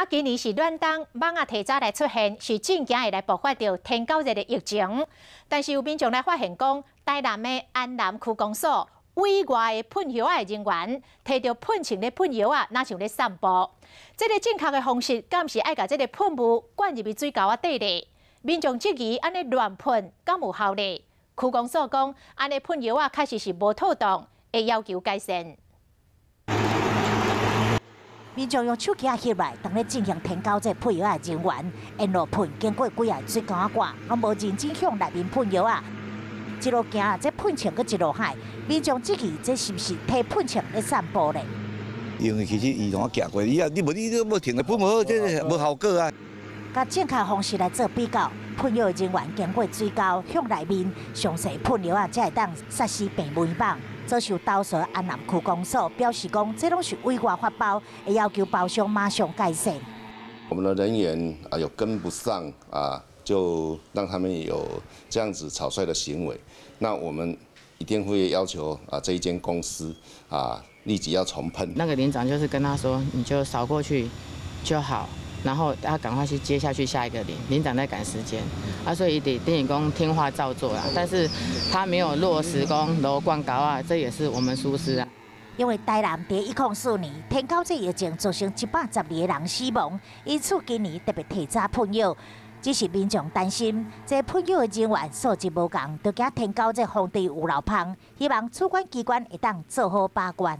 啊，今年是暖冬，蠓仔提早來出現，是真驚會來爆發著天狗熱的疫情。但是有民眾來發現講，台南的安南區公所委外的噴藥仔的人員，提著噴槍咧噴藥仔，若像咧散步。這个正確的方式，敢是愛共這个噴霧灌入去水溝仔底咧？民眾質疑按呢亂噴，敢有效咧？區公所講，按呢噴藥仔確實是無妥當，會要求改善。民眾用手機仔翕來，當咧進行天狗節噴藥仔人員，沿路噴，經過幾个水溝仔蓋，攏無認真向內面噴藥仔。一路行，這噴槍閣一路響，民眾質疑這是毋是提噴槍咧散步咧？因為其實伊攏行過，伊啊你無你都無停來噴無好，這無效果啊。共正確方式來做比較，噴藥人員經過水溝向內面詳細噴藥仔，才會當殺死病媒蠓。遭受投訴安南區公所表示講，這攏是委外發包，會要求包商馬上改善。我們的人員啊有跟不上啊，就讓他們有這樣子草率的行為。那我們一定會要求啊這一間公司啊立即要重噴。那個連長就是跟他說，你就掃過去就好，然後他趕快去接下去下一個連，連長在趕時間，啊，所以得電影工聽話照做啦，但是他沒有落實講樓灌高啊，這也是我們疏失啊。因為台南佇1004年天狗節疫情造成112個人死亡，因此今年特別提早噴藥。只是民眾擔心，這噴藥的人員素質無仝，就驚天狗節封地有漏蜂，希望主管機關會當做好把關。